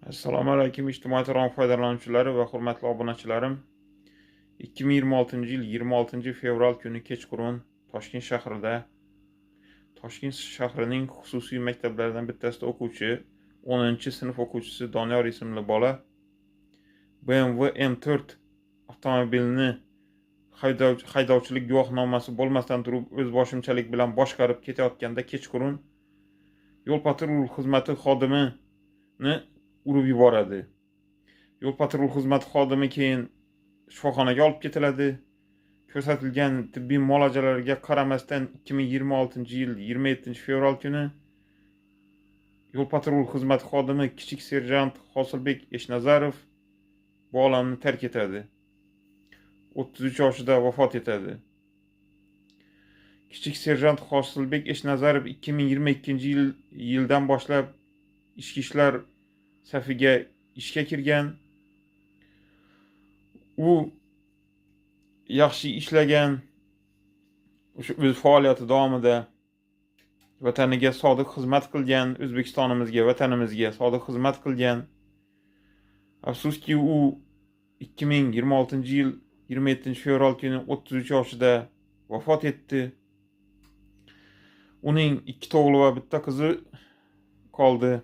Assalomu alaykum ijtimoiy tarmoq foydalanuvchilari va hurmatli obunachilarim. 2026-yil 26-fevral kuni kechqurun Toshkent shahrida Toshkent shahrining xususiy maktablaridan bittasida o'quvchi 10-sinf o'quvchisi Doniyor ismli bola BMW M4 avtomobilini haydovchilik guvohnomasi bo'lmasdan turib o'z boshimchalik bilan boshqarib ketayotganda kechqurun yo'l patrul xizmati xodimini urib yuboradi. Yo'l patrul xizmati xodimi keyin shifoxonaga olib ketiladi. Ko'rsatilgan tibbiy muolajalarga qaramasdan 2026-yil 27-fevral kuni yo'l patrul xizmati xodimi kichik serjant Hosilbek Eshnazarov bu olamni tark etadi. 33 yoshida vafot etadi. Kichik serjant Hosilbek Eshnazarov 2022-yildan boshlab ichki ishlar safiga ishga kirgan. U yaxshi ishlagan, o'sha o'z faoliyati davomida vataniga sodiq xizmat qilgan, O'zbekistonimizga, vatanimizga sodiq xizmat qilgan. Afsuski, u 2026-yil 27-fevral kuni 33 yoshida vafot etdi. Uning 2 o'g'li va bitta qizi qoldi.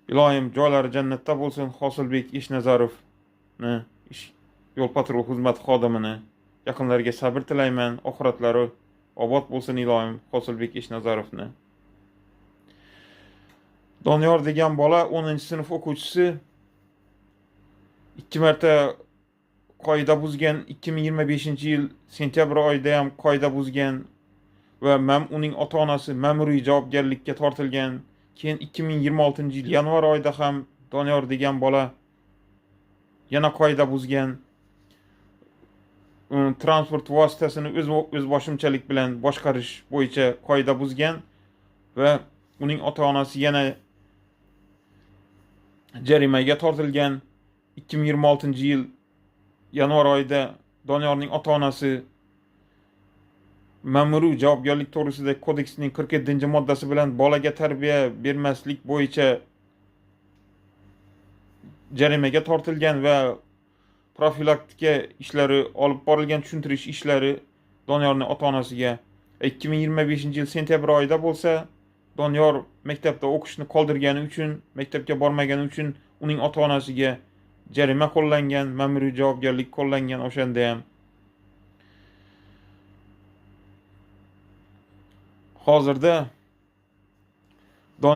Iloyim joylari jannatda bo'lsin Hosilbek Eshnazarovni, yo'l patrul xizmati xodimini. Yaqinlariga sabr tilayman, oxiratlari obod bo'lsin iloyim Hosilbek Eshnazarovni. Doniyor degan bola 10-sinf o'quvchisi 2 marta qoida buzgan, 2025-yil sentyabr oyida ham qoida buzgan va uning ota-onasi ma'muriy javobgarlikka tortilgan. Keyin 2026-yil yanvar oyida ham Doniyor degan bola yana qoida buzgan. Transport vositasini o'z boshimchalik bilan boshqarish bo'yicha qoida buzgan va uning ota-onasi yana jarimaga tortilgan. 2026-yil yanvar oyida Doniyorning ota-onasi ma'muriy javobgarlik to'g'risidagi kodeksning 47-moddasi bilan bolaga tarbiya bermaslik bo'yicha jarimaga tortilgan va profilaktika ishlari olib borilgan, tushuntirish ishlari Doniyorning ota-onasiga. 2025-yil sentyabr oyida bo'lsa Doniyor maktabda o'qishni qoldirgani uchun, maktabga bormagani uchun uning ota-onasiga jarima qo'llangan, ma'muriy javobgarlik qo'llangan o'shanda ham. Hozirda